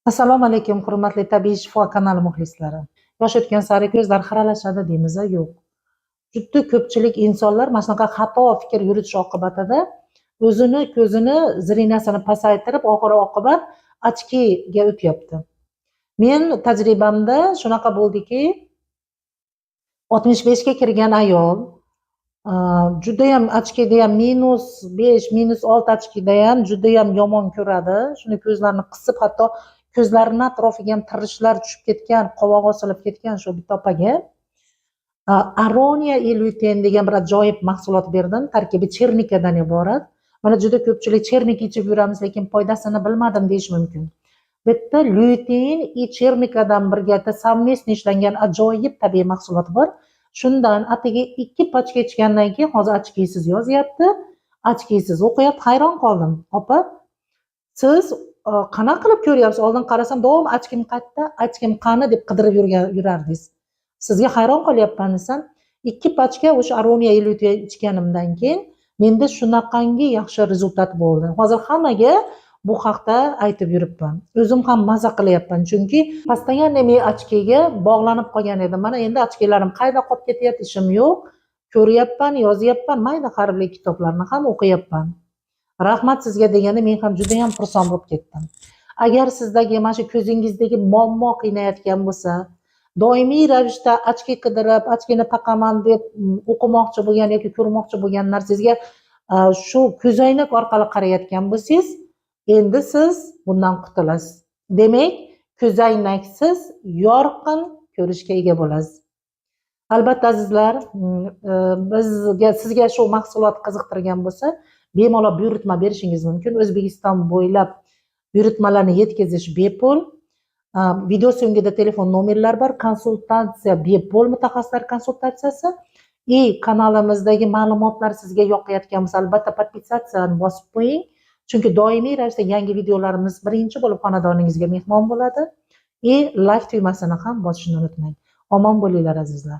Assalomu alaykum, hurmatli Tabiiy shifo kanali muxlislari. Yosh o'tgan sari ko'zlar xiralashadi deymiz, yo'q. Juda ko'pchilik insonlar mana shunaqa xato fikr yuritish oqibatida o'zini ko'zini зрения sini pasaytirib, oxir oqibat очки ga o'tyapti. Men tajribamda shunaqa bo'ldiki, 65 ga kirgan ayol judayam очки da ham -5, -6 очки da ham judayam yomon ko'radi. Shuni ko'zlarini qisib, hatto ko'zlarini atrofiga ham tirishlar tushib ketgan, qovog'i osilib ketgan shu bitta opaga Aronia и Lutein degan bir ajoyib mahsulot berdim. Tarkibi черника dan iborat. Mana juda ko'pchilik черника ichib yuramiz, lekin foydasini bilmadim deyish mumkin. Bu yerda lutein и черника dan birga совместно ishlangan ajoyib tabiiy mahsulot bor. Shundan atigi 2 pachka ichgandan keyin hozir очки siz yozyapti, очки siz o'qiyapti. Hayron qoldim. Opa, siz qanaqa qilib ko'ryapsiz? Oldin qarasam, doim "Очки m qayerda, очки m qani?" deb qidirib yurgan yurardingiz. Sizga hayron qolyapman desam, 2 pachka o'sha Aronia Lutein ichganimdan keyin menda shunaqangi yaxshi результат bo'ldi. Hozir hammaga bu haqda aytib yuribman. O'zim ham maza qilyapman, chunki постоянно men очки ga bog'lanib qolgan edim. Mana endi очки larim qayda qolib ketyapti, ishim yo'q. Ko'ryapman, yozyapman, mayda harfli kitoblarni ham o'qiyapman. Rahmat sizga deganda men ham juda ham xursand bo'lib ketdim. Agar sizdagi mana shu ko'zingizdagi muammo qiynayotgan bo'lsa, doimiy ravishda очки qidirib, очки ni taqaman deb o'qimoqchi bo'lgan yoki ko'rmoqchi bo'lgan narsangizga shu ko'zoynak orqali qarayotgan bo'lsangiz, endi siz bundan qutulasiz. Demak, ko'zoynaksiz yorqin ko'rishga ega bo'lasiz. Albatta, azizlar, bizga sizga shu mahsulot qiziqtirgan bo'lsa, bemalol buyurtma berishingiz mumkin. O'zbekiston bo'ylab buyurtmalarni yetkazish bepul. Video so'ngida telefon nomerlar bor. Konsultatsiya bepul, mutaxassislar konsultatsiyasi. И kanalimizdagi ma'lumotlar sizga yoqayotgan bo'lsa, albatta подписаться ni bosib qo'ying. Chunki doimiy ravishda yangi videolarimiz birinchi bo'lib xonadoningizga mehmon bo'ladi. И like tugmasini ham bosishni unutmang. Omon bo'linglar, azizlar.